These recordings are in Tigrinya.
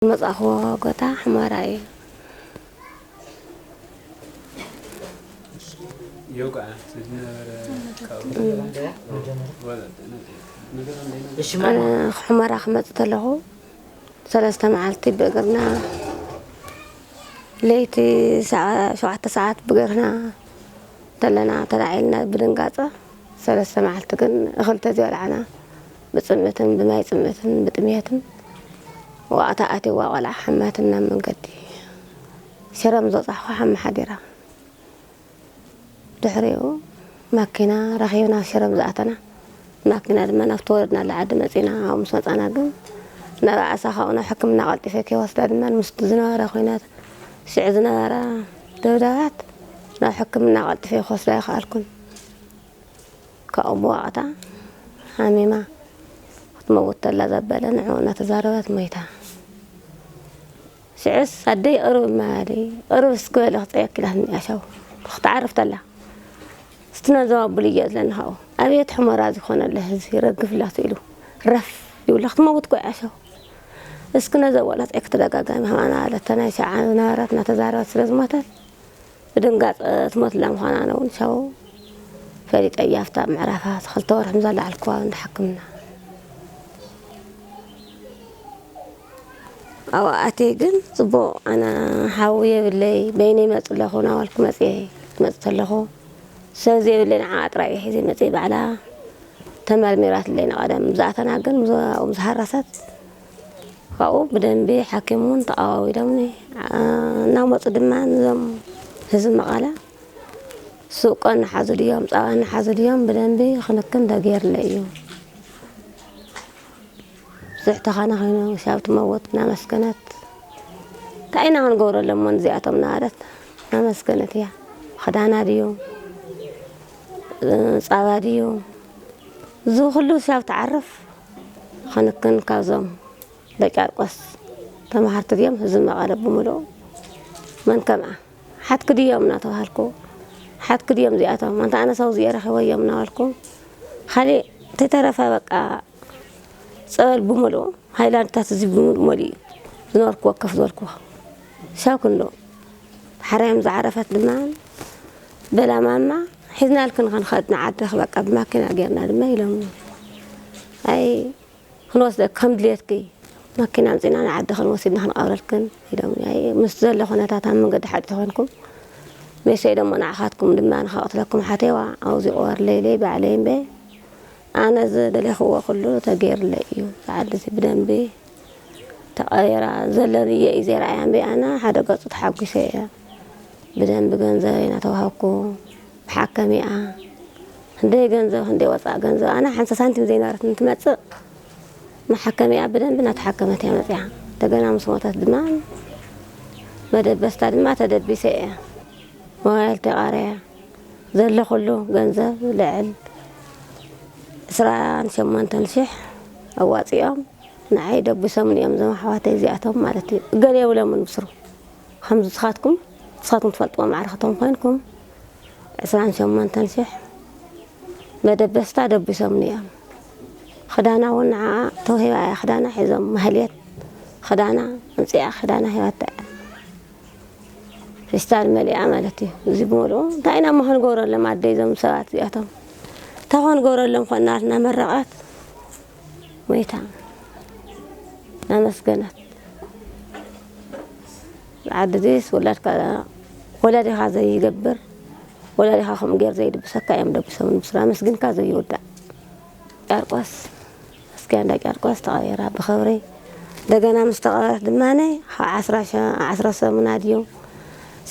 መጻእኽዎ ቦታ ሑመራ እዩ። ዮጋ ዝነበረ ካብኡ ወላ ነገር እንዳይነ እሺ ማማ ሑመራ ክመጽእ ተለኹ ሰለስተ መዓልቲ ብእግርና ለይቲ ሰዓ- ሸውዓተ ሰዓት ብእግርና ተለና ተላዒልና ብድንጋጸ ሰለስተ መዓልቲ ግን እኽሊ ተዘይበላዕና ብጽምእትን ብማይ ጽምእትን ብጥምየትን ዋዕታ ኣትዋ ቆልዓ ሓማትና መንገዲ ሽረ ምስ በጻሕኩ ሓመሓዲራ ድሕሪኡ ማኪና ረኺብና ሽረ ምስ ኣተና ማኪና ድማ ናብቲ ወረድናላ ዓዲ መጺና ኣብኡ ምስ መጻና ግን ናብ ዓሳ ካብኡ ናብ ሕክምና ቀልጢፈ ከይወስዳ ድማ ምስቲ ዝነበረ ኲናት ሽዑ ዝነበራ ደብዳባት ናብ ሕክምና ቀልጢፈ ክወስዳ ኣይከኣልኩን። ካብኡ ብዋቕታ ሓሚማ ክትመውት ተላ ዘበለ ንዕኡ እናተዛረበት ሞይታ። ሽዑስ ኣደይ ቅርብ እማሊ ቅርብ እስኪ በለ ክፀየኪ ኢላትኒ እያ ሻው ክትዓርፍ ተላ። እስቲ ነዞም ኣቡልዮ ዝለኒ ካብኡ ኣቤት ሕሞራ ዝኾነለ ህዝቢ ረግፍ ኢላቱ ኢሉ ረፍ ይብላ ክትመውት እኮ እያ ሻው። እስኪ ነዞም ወላ ፀየኪ ተደጋጋሚ ከማና በለት። እታ ናይ ሸዓ ዝነበረት እናተዛረበት ስለ ዝሞተት ብድንጋፀ ትሞትላ ምዃና ኣነ እውን ሻው ፈሊጠያ ኣብታ ምዕራፋ ክልተ ወርሒ ምስ ኣለዓልኩዋ እንዳ ሕክምና ኣብኡ ኣትየ ግን ፅቡቕ ኣነ ሓዊ የብለይ በይነይ ይመፅእ ኣለኹ እናበልኩ መፅየ ክመፅእ ተለኹ ሰብ ዘየብለይ ንዓኣ ጥራይ እየ ሒዘ መፅየ ባዕላ ተመርሚራትለይ ንቐደም ዝኣተና ግን ምስኣ ምስ ሃረሰት ካብኡ ብደንቢ ሓኪም እውን ተቐባቢሎምኒ እናመፁ ድማ ንዞም ህዝቢ መቐለ ሱቀ እናሓዙ ድዮም ፃባ እናሓዙ ድዮም ብደንቢ ክንክን ተገይርለይ እዩ። ብዙሕ ተኻናኺኑ ሻብ ትመውት እናመስገነት እንታይ ኢና ክንገብረሎም እሞ ንዚኣቶም እናበለት እናመስገነት እያ። ኽዳና ድዩ ፃባ ድዩ እዚ ኩሉ ሻብ ትዓርፍ ክንክን ካብዞም ደቂ ኣርቆስ ተማሃርቲ ድዮም ህዝቢ መቐለ ብምልኡ መን ከምኣ ሓትኪ ድዮም እናተባሃልኩ ሓትኪ ድዮም እዚኣቶም ኣንታ ኣነ ሰው ዝየ ረኺበዮም እናበልኩ ካሊእ ተይተረፈ በቃ ጸበል ብምልኡ ሃይላንድታት እዚ ብምልኡ መሊኡ ዝነበርኩዎ ከፍ ዝበልኩዎ ሻው ክንዶ ሓራዮም ዝዓረፈት ድማ በላ ማማ ሒዝናልክን ከንኸድ ንዓድኽ በቃ ብማኪና ጌርና ድማ ኢሎምኒ ኣይ ክንወስደኪ ከም ድልየትኪ መኪና ኣምፂና ንዓዲ ክንወሲድና ክንቐብረልክን ኢሎም ምስ ዘሎ ኩነታት ኣብ መንገዲ ሓዲ ተኾንኩም መሸ ደሞ ንዓኻትኩም ድማ ንኸቕትለኩም ሓቴዋ ኣውዚቑዋ ለይለይ ባዕለይ እምበ ኣነ ዝደለኽዎ ኩሉ ተገይርለይ እዩ ዝዓዲ እዚ ብደንቢ ተቐይራ ዘለንዮ እዩ ዘይረኣያ እምበ ኣነ ሓደ ገፁ ተሓጒሰ እየ ብደንቢ ገንዘበይ እናተዋሃብኩ ብሓከሚኣ ክንደይ ገንዘብ ክንደይ ወፃእ ገንዘብ ኣነ ሓንቲ ሳንቲም ዘይነበረት እንትመፅእ መሓከሚኣ ብደንቢ እናተሓከመት እያ መፅያ እንደገና ምስ ሞተት ድማ መደበስታ ድማ ተደቢሰ እየ ሞባይል ተቃረያ ዘሎ ኩሉ ገንዘብ ልዕል ዕስራን ሸሞንተን ሽሕ ኣዋፂኦም ንዓይ ደቢሶምኒ እዮም እዞም ኣሕዋተይ እዚኣቶም ማለት እዩ እገለ የብለምን ብስሩ ከምዚ ንስኻትኩም ንስኻትኩም ትፈልጥዎ ማዕረ ከተም ኮይንኩም ዕስራን ሸሞንተን ሽሕ መደበስታ ደቢሶምኒ እዮም ክዳና እውን ንዓኣ ተውሂባ እያ ክዳና ሒዞም ማህልየት ክዳና ኣምፂኣ ክዳና ሂባታ እያ ፊስታል መሊኣ ማለት እዩ እዚ ብምልኡ እንታይ ኢና እሞ ክንገብረሎም ኣደይ እዞም ሰባት እዚኣቶም እንታይ ክንገብረሎም ኮና እናመረቐት ሞይታ እናመስገነት ዓዲ እዚስ ወላድካ ወላዲኻ ዘይገብር ወላዲኻ ከምኡ ገይሩ ዘይድብሰካ እዮም ደብሶም ንብስራ ኣመስግንካ ዘይውዳእ ቂርቆስ እስኪ እንዳ ቂርቆስ ተቐቢራ ብኽብሪ እንደገና ምስ ተቐበረት ድማ ካብ ዓስራ ሸ- ዓስራ ሰሙና ድዩ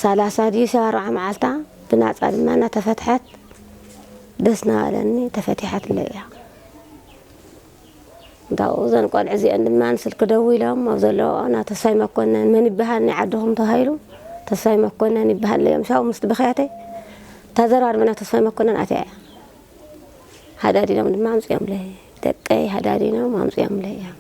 ሰላሳ ድዩ ሸባርዓ መዓልታ ብናፃ ድማ እናተፈትሐት ደስ እናበለኒ ተፈቲሓትለይ እያ። እንታኡ እዘን ቆልዑ እዚአን ድማ ስልኪ ደዊሎም ኣብ ዘለውኦ ናብ ተስፋይ መኮነን መን ይበሃል ናይ ዓድኹም ተባሂሉ ተስፋይ መኮነን ይበሃል እዮም ሻው ምስቲ ብኽያተይ ተዘራርበ ናብ ተስፋይ መኮነን ኣትያ እያ ሃዳዲኖም ድማ ኣምፅኦምለይ ደቀይ ሃዳዲኖም ኣምፅኦምለይ እዮም